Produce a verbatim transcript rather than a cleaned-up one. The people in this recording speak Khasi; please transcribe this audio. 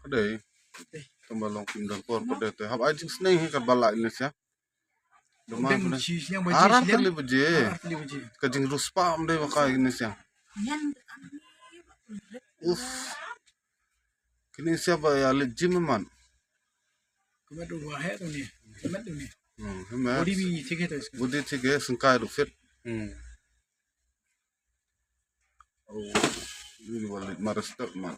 Ka dei. Tang ba long kim don por ka dei te. Hap ai jingsneng hi kat ba lah ini sia. Dama Dang ka dei. Shi sniang ba Aram je, sniang. Tylli baje. Aram tylli baje. Ka jingriewspah ym dei ba ka ini sia. Uf. Kini sia ba ïa leit gym man. Kemet u wa he tu ni. Kemet tu ni. Hmm, kemet. Body bi thik hai tu iska. Body thik hai, sengkai tu fit. Hmm. Oh, ini ba leit marastak man.